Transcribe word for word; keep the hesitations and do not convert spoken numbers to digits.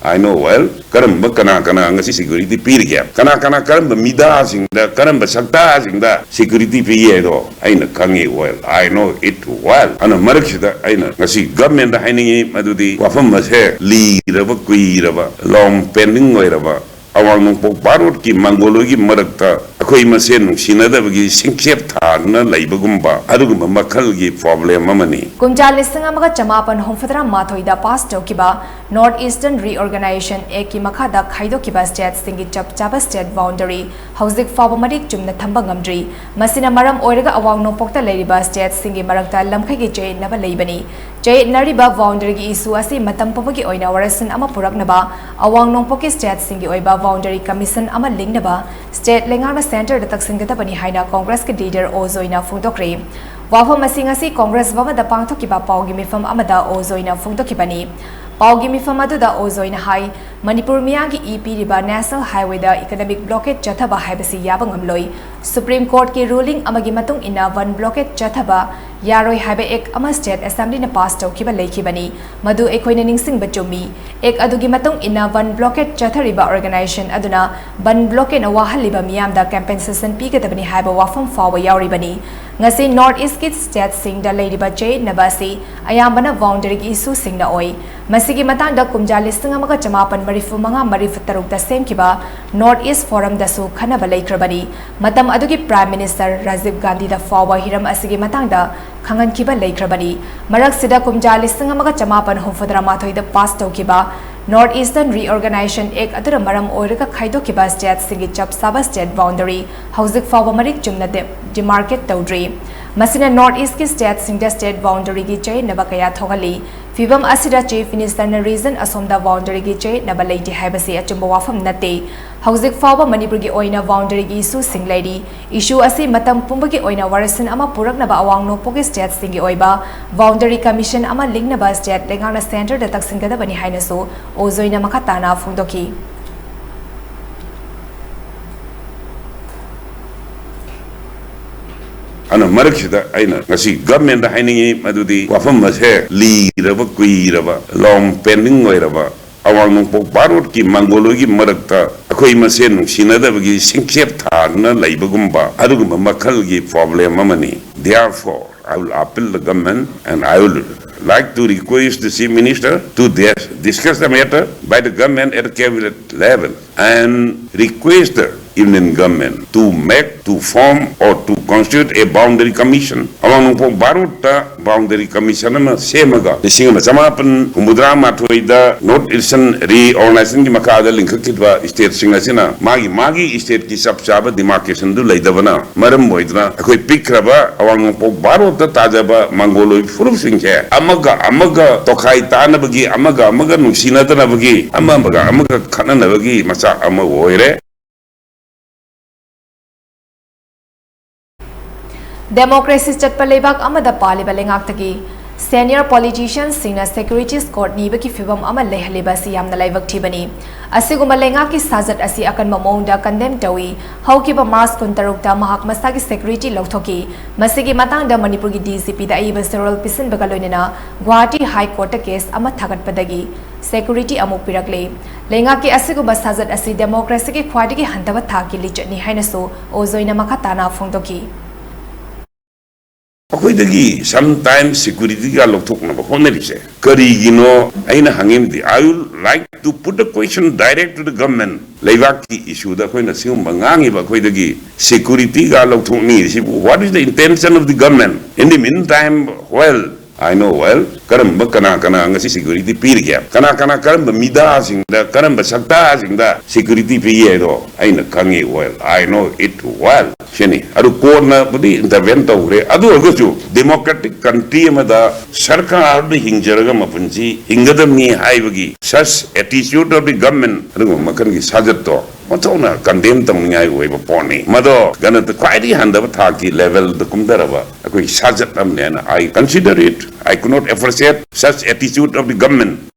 I know well. ꯀꯔꯝꯕ ꯀꯅꯥ ꯀꯅꯥ ꯉꯁꯤ security ꯄꯤꯔꯤꯒꯦ? ꯀꯅꯥ ꯀꯅꯥ, ꯀꯔꯝꯕ ꯃꯤꯗꯥꯁꯤꯡꯗ, ꯀꯔꯝꯕ ꯁꯛꯇꯥꯁꯤꯡꯗ security ꯄꯤꯒꯦ ꯍꯥꯏꯗꯣ ꯑꯩꯅ ꯈꯪꯉꯤ well. I know it well. ꯑꯗꯨꯅ ꯃꯔꯛꯁꯤꯗ ꯑꯩꯅ ꯉꯁꯤ government ꯍꯥꯏꯅꯤꯡꯉꯤ, ꯃꯗꯨꯗꯤ ꯋꯥꯐꯝ ꯑꯁꯦ ꯂꯤꯔꯕ, ꯀꯨꯏꯔꯕ, long pending ꯑꯣꯏꯔꯕ, ꯑꯋꯥꯡ ꯅꯣꯡꯄꯣꯛ ꯚꯥꯔꯠꯀꯤ ꯃꯪꯒꯣꯜ ꯍꯣꯏꯒꯤ ꯃꯔꯛꯇ ꯑꯩꯈꯣꯏ ꯃꯁꯦꯟ ꯅꯨꯡꯁꯤꯅꯗꯕꯒꯤ ꯁꯤꯡꯆꯦꯞ ꯊꯥꯗꯨꯅ ꯂꯩꯕꯒꯨꯝꯕ ꯑꯗꯨꯒꯨꯝꯕ ꯃꯈꯜꯒꯤ problem ꯑꯃꯅꯤ꯫ ꯀꯨꯝꯖꯥ ꯂꯤꯁꯤꯡ ꯑꯃꯒ ꯆꯃꯥꯄꯟ ꯍꯨꯝꯐꯨꯇꯔꯥ ꯃꯥꯊꯣꯏꯗ pass ꯇꯧꯈꯤꯕ North Eastern Reorganization Act ꯀꯤ ꯃꯈꯥꯗ ꯈꯥꯏꯗꯣꯛꯈꯤꯕ state ꯁꯤꯡꯒꯤ ꯆꯞ ꯆꯥꯕ state boundary ꯍꯧꯖꯤꯛ ꯐꯥꯎꯕ ꯃꯔꯤꯛ ꯆꯨꯝꯅ ꯊꯝꯕ ꯉꯝꯗ꯭ꯔꯤ꯫ ꯃꯁꯤꯅ ꯃꯔꯝ ꯑꯣꯏꯔꯒ ꯑꯋꯥꯡ ꯅꯣꯡꯄꯣꯛꯇ ꯂꯩꯔꯤꯕ state ꯁꯤꯡꯒꯤ ꯃꯔꯛꯇ ꯂꯝꯈꯩꯒꯤ ꯆꯌꯦꯠꯅꯕ ꯂꯩꯕꯅꯤ꯫ ꯆꯌꯦꯠꯅꯔꯤꯕ boundary ꯒꯤ issue ꯑꯁꯤ ꯃꯇꯝ ꯄꯨꯝꯕꯒꯤ ꯑꯣꯏꯅ ꯋꯥꯔꯣꯏꯁꯤꯟ ꯑꯃ ꯄꯨꯔꯛꯅꯕ, ꯑꯋꯥꯡ ꯅꯣꯡꯄꯣꯛꯀꯤ state ꯁꯤꯡꯒꯤ ꯑꯣꯏꯕ boundary commission ꯑꯃ ꯂꯤꯡꯅꯕ state ꯂꯩꯉꯥꯛꯅ centre ꯗ ꯇꯛꯁꯤꯟꯒꯗꯕꯅꯤ ꯍꯥꯏꯅ Congress ꯀꯤ leader ꯑꯣ ꯖꯣꯏꯅ ꯐꯣꯡꯗꯣꯛꯈ꯭ꯔꯦ꯫ ꯋꯥꯐꯝ ꯑꯁꯤ ꯉꯁꯤ Congress ꯚꯕꯟꯗ ꯄꯥꯡꯊꯣꯛꯈꯤꯕ ꯄꯥꯎꯒꯤ ꯃꯤꯐꯝ ꯑꯃꯗ ꯑꯣ ꯖꯣꯏꯅ ꯐꯣꯡꯗꯣꯛꯈꯤꯕꯅꯤ꯫ ꯄꯥꯎꯒꯤ ꯃꯤꯐꯝ ꯑꯗꯨꯗ ꯑꯣ ꯖꯣꯏꯅ ꯍꯥꯏ, ꯃꯅꯤꯄꯨꯔ ꯃꯤꯌꯥꯝꯒꯤ ꯏ ꯄꯤꯔꯤꯕ National Highway ꯗ economic blockade ꯆꯠꯊꯕ ꯍꯥꯏꯕꯁꯤ ꯌꯥꯕ ꯉꯝꯂꯣꯏ꯫ Supreme Court ꯀꯤ ruling ꯑꯃꯒꯤ ꯃꯇꯨꯡ ꯏꯟꯅ वन blockade ꯆꯠꯊꯕ ꯌꯥꯔꯣꯏ ꯍꯥꯏꯕ act ꯑꯃ state assembly ꯅ pass ꯇꯧꯈꯤꯕ ꯂꯩꯈꯤꯕꯅꯤ꯫ ꯃꯗꯨ ꯑꯩꯈꯣꯏꯅ ꯅꯤꯡꯁꯤꯡꯕ ꯆꯨꯝꯃꯤ꯫ Act ꯑꯗꯨꯒꯤ ꯃꯇꯨꯡ ꯏꯟꯅ वन blockade ꯆꯠꯊꯔꯤꯕ organization ꯑꯗꯨꯅ वन blockade ꯅ ꯋꯥꯍꯜꯂꯤꯕ ꯃꯤꯌꯥꯝꯗ compensation ꯄꯤꯒꯗꯕꯅꯤ ꯍꯥꯏꯕ ꯋꯥꯐꯝ ꯐꯥꯎꯕ ꯌꯥꯎꯔꯤꯕꯅꯤ꯫ ꯉꯁꯤ North East ꯀꯤ state ꯁꯤꯡꯗ ꯂꯩꯔꯤꯕ ꯆꯌꯦꯠꯅꯕ ꯑꯁꯤ ꯑꯌꯥꯝꯕꯅ boundary ꯒꯤ issue ꯁꯤꯡꯅ ꯑꯣꯏ꯫ ꯃꯁꯤꯒꯤ ꯃꯇꯥꯡꯗ ꯀꯨꯝꯖꯥ ꯂꯤꯁꯤꯡ ꯑꯃꯒ ꯆꯃꯥꯄꯟ ꯃꯔꯤꯐꯨ ꯃꯉꯥ ꯃꯔꯤꯐꯨ ꯇꯔꯨꯛꯇ ꯁꯦꯝꯈꯤꯕ North East Forum ꯗꯁꯨ ꯈꯟꯅꯕ ꯂꯩꯈ꯭ꯔꯕꯅꯤ꯫ ꯃꯇꯝ ꯑꯗꯨꯒꯤ Prime Minister ꯔꯥꯖꯤꯕ ꯒꯥꯟꯙꯤꯗ ꯐꯥꯎꯕ ꯍꯤꯔꯝ ꯑꯁꯤꯒꯤ ꯃꯇꯥꯡꯗ ꯈꯪꯍꯟꯈꯤꯕ ꯂꯩꯈ꯭ꯔꯕꯅꯤ꯫ ꯃꯔꯛꯁꯤꯗ ꯀꯨꯝꯖꯥ ꯂꯤꯁꯤꯡ ꯑꯃꯒ ꯆꯃꯥꯄꯟ ꯍꯨꯝꯐꯨꯇꯔꯥ ꯃꯥꯊꯣꯏꯗ pass ꯇꯧꯈꯤꯕ North Eastern Reorganization Act ꯑꯗꯨꯅ ꯃꯔꯝ ꯑꯣꯏꯔꯒ ꯈꯥꯏꯗꯣꯛꯈꯤꯕ state ꯁꯤꯡꯒꯤ ꯆꯞ ꯆꯥꯕ state boundary ꯍꯧꯖꯤꯛ ꯐꯥꯎꯕ ꯃꯔꯤꯛ ꯆꯨꯝꯅ de-, demarcate ꯇꯧꯗ꯭ꯔꯤ꯫ ꯃꯁꯤꯅ North East ꯀꯤ state ꯁꯤꯡꯗ state boundary ꯒꯤ ꯆꯌꯦꯠꯅꯕ ꯀꯌꯥ ꯊꯣꯛꯍꯜꯂꯤ꯫ ꯐꯤꯕꯝ ꯑꯁꯤꯗ Chief Minister ꯅ region ꯑꯁꯣꯝꯗ boundary ꯒꯤ ꯆꯌꯦꯠꯅꯕ ꯂꯩꯇꯦ ꯍꯥꯏꯕꯁꯤ ꯑꯆꯨꯝꯕ ꯋꯥꯐꯝ ꯅꯠꯇꯦ꯫ ꯍꯧꯖꯤꯛ ꯐꯥꯎꯕ ꯃꯅꯤꯄꯨꯔꯒꯤ ꯑꯣꯏꯅ boundary ꯒꯤ issue ꯁꯤꯡ ꯂꯩꯔꯤ꯫ Issue ꯑꯁꯤ ꯃꯇꯝ ꯄꯨꯝꯕꯒꯤ ꯑꯣꯏꯅ ꯋꯥꯔꯣꯏꯁꯤꯟ ꯑꯃ ꯄꯨꯔꯛꯅꯕ ꯑꯋꯥꯡ ꯅꯣꯡꯄꯣꯛꯀꯤ state ꯁꯤꯡꯒꯤ ꯑꯣꯏꯕ boundary commission ꯑꯃ ꯂꯤꯡꯅꯕ state ꯂꯩꯉꯥꯛꯅ centre ꯗ ꯇꯛꯁꯤꯟꯒꯗꯕꯅꯤ ꯍꯥꯏꯅꯁꯨ ꯑꯣ ꯖꯣꯏꯅ ꯃꯈꯥ ꯇꯥꯅ ꯐꯣꯡꯗꯣꯛꯈꯤ꯫ ꯑꯗꯨꯅ ꯃꯔꯛꯁꯤꯗ ꯑꯩꯅ ꯉꯁꯤ government ꯍꯥꯏꯅꯤꯡꯉꯤ, ꯃꯗꯨꯗꯤ ꯋꯥꯐꯝ ꯑꯁꯦ ꯂꯤꯔꯕ, ꯀꯨꯏꯔꯕ, long pending ꯑꯣꯏꯔꯕ ꯑꯋꯥꯡ ꯅꯣꯡꯄꯣꯛ ꯚꯥꯔꯣꯠꯀꯤ ꯃꯪꯒꯣꯂꯣꯏꯒꯤ ꯃꯔꯛꯇ ꯑꯩꯈꯣꯏ ꯃꯁꯦꯟ ꯅꯨꯡꯁꯤꯅꯗꯕꯒꯤ ꯁꯤꯡꯆꯦꯞ ꯊꯥꯗꯨꯅ ꯂꯩꯕꯒꯨꯝꯕ ꯑꯗꯨꯒꯨꯝꯕ ꯃꯈꯜꯒꯤ problem ꯑꯃꯅꯤ꯫ Therefore, I will appeal the government and I will like to request the Chief Minister to dis- discuss the matter by the government at the cabinet level and request the Union Government to make, to form or to constitute a boundary commission. ꯑꯋꯥꯡ ꯅꯣꯡꯄꯣꯛ ꯚꯥꯔꯣꯠꯇ boundary commission ꯑꯃ ꯁꯦꯝꯃꯒ ꯂꯤꯁꯤꯡ ꯑꯃ ꯆꯃꯥꯄꯟ ꯍꯨꯝꯐꯨꯇꯔꯥ ꯃꯥꯊꯣꯏꯗ North Eastern Reorganizationꯒꯤ ꯃꯈꯥꯗ ꯂꯤꯡꯈꯠꯈꯤꯕ stateꯁꯤꯡ ꯑꯁꯤꯅ ꯃꯥꯒꯤ ꯃꯥꯒꯤ stateꯀꯤ ꯆꯞ ꯆꯥꯕ demarcationꯗꯨ ꯂꯩꯇꯕꯅ ꯃꯔꯝ ꯑꯣꯏꯗꯨꯅ ꯑꯩꯈꯣꯏ ꯄꯤꯛꯈ꯭ꯔꯕ ꯑꯋꯥꯡ ꯅꯣꯡꯄꯣꯛ ꯚꯥꯔꯣꯠꯇ ꯇꯥꯖꯕ ꯃꯪꯒꯣꯂꯣꯏ ꯐꯨꯔꯨꯞꯁꯤꯡꯁꯦ ꯑꯃꯒ ꯑꯃꯒ ꯇꯣꯈꯥꯏ ꯇꯥꯅꯕꯒꯤ, ꯑꯃꯒ ꯑꯃꯒ ꯅꯨꯡꯁꯤꯅꯗꯅꯕꯒꯤ, ꯑꯃꯒ ꯑꯃꯒ ꯈꯠꯅꯅꯕꯒꯤ ꯃꯆꯥꯛ ꯑꯃ ꯑꯣꯏꯔꯦ꯫ Democracy ꯆꯠꯄ ꯂꯩꯕꯥꯛ ꯑꯃꯗ ꯄꯥꯜꯂꯤꯕ ꯂꯩꯉꯥꯛꯇꯒꯤ senior politicianꯁꯤꯡꯅ security escort ꯅꯤꯕꯒꯤ ꯐꯤꯚꯝ ꯑꯃ ꯂꯩꯍꯜꯂꯤꯕ ꯑꯁꯤ ꯌꯥꯝꯅ ꯂꯥꯏꯕꯛ ꯊꯤꯕꯅꯤ꯫ ꯑꯁꯤꯒꯨꯝꯕ ꯂꯩꯉꯥꯛꯀꯤ ꯁꯥꯖꯠ ꯑꯁꯤ ꯑꯀꯟꯕ ꯃꯑꯣꯡꯗ condemn ꯇꯧꯏ꯫ ꯍꯧꯈꯤꯕ March ꯀꯨꯟꯇꯔꯨꯛꯇ ꯃꯍꯥꯛ ꯃꯁꯥꯒꯤ security ꯂꯧꯊꯣꯛꯈꯤ꯫ ꯃꯁꯤꯒꯤ ꯃꯇꯥꯡꯗ ꯃꯅꯤꯄꯨꯔꯒꯤ DGPꯗ ꯑꯏꯕ ꯆꯦꯔꯣꯜ ꯄꯤꯁꯤꯟꯕꯒ ꯂꯣꯏꯅꯅ ꯒꯨꯋꯥꯍꯥꯇꯤ High Courtꯇ case ꯑꯃ ꯊꯥꯒꯠꯄꯗꯒꯤ security ꯑꯃꯨꯛ ꯄꯤꯔꯛꯂꯦ꯫ ꯂꯩꯉꯥꯛꯀꯤ ꯑꯁꯤꯒꯨꯝꯕ ꯁꯥꯖꯠ ꯑꯁꯤ democracyꯒꯤ ꯈ꯭ꯋꯥꯏꯗꯒꯤ ꯍꯟꯊꯕ ꯊꯥꯛꯀꯤ ꯂꯤꯆꯠꯅꯤ ꯍꯥꯏꯅꯁꯨ ꯑꯣꯖꯣꯏꯅ ꯃꯈꯥ ꯇꯥꯅ ꯐꯣꯡꯗꯣꯛꯈꯤ꯫ ꯑꯩꯈꯣꯏꯗꯒꯤ sometimes securityꯒ ꯂꯧꯊꯣꯛꯅꯕ ꯍꯣꯠꯅꯔꯤꯁꯦ ꯀꯔꯤꯒꯤꯅꯣ? ꯑꯩꯅ ꯍꯪꯉꯤꯕꯗꯤ, I would like to put the question direct to the government. ꯂꯩꯕꯥꯛꯀꯤ issueꯗ ꯑꯩꯈꯣꯏꯅ ꯁꯤꯒꯨꯝꯕ ꯉꯥꯡꯉꯤꯕ, ꯑꯩꯈꯣꯏꯗꯒꯤ securityꯒ ꯂꯧꯊꯣꯛꯅꯤ ꯁꯤꯕꯨ, what is the intention of the government? In the meantime, well, I know well, ꯀꯔꯝꯕ ꯀꯅꯥ ꯀꯅꯥ ꯉꯁꯤ security ꯄꯤꯔꯤꯒꯦ? ꯀꯅꯥ ꯀꯅꯥ, ꯀꯔꯝꯕ ꯃꯤꯗꯥꯁꯤꯡꯗ, ꯀꯔꯝꯕ ꯁꯛꯇꯥꯁꯤꯡꯗ security ꯄꯤꯒꯦ ꯍꯥꯏꯗꯣ ꯑꯩꯅ ꯈꯪꯉꯤ well, I know it well꯫ ꯁꯤꯅꯤ꯫ ꯑꯗꯨ courtꯅꯕꯨꯗꯤ intervene ꯇꯧꯈ꯭ꯔꯦ꯫ ꯑꯗꯨ ꯑꯣꯏꯔꯒꯁꯨ democratic country ꯑꯃꯗ ꯁꯔꯀꯥꯔꯗ ꯍꯤꯡꯖꯔꯒ ꯃꯄꯨꯟꯁꯤ ꯍꯤꯡꯒꯗꯕꯅꯤ ꯍꯥꯏꯕꯒꯤ such attitude of the government, ꯑꯗꯨꯒꯨꯝꯕ ꯃꯈꯜꯒꯤ ꯁꯥꯖꯠꯇꯣ ꯑꯣꯟꯊꯣꯛꯅ condemn ꯇꯧꯅꯤꯡꯉꯥꯏ ꯑꯣꯏꯕ ꯄꯣꯠꯅꯤ꯫ ꯃꯗꯣ ꯒꯅꯇ ꯈ꯭ꯋꯥꯏꯗꯒꯤ ꯍꯟꯊꯕ ꯊꯥꯛꯀꯤ levelꯗ ꯀꯨꯝꯊꯔꯕ ꯑꯩꯈꯣꯏꯒꯤ ꯁꯥꯖꯠ ꯑꯃꯅꯤ ꯍꯥꯏꯅ I consider it, I could not appreciate such attitude of the government꯫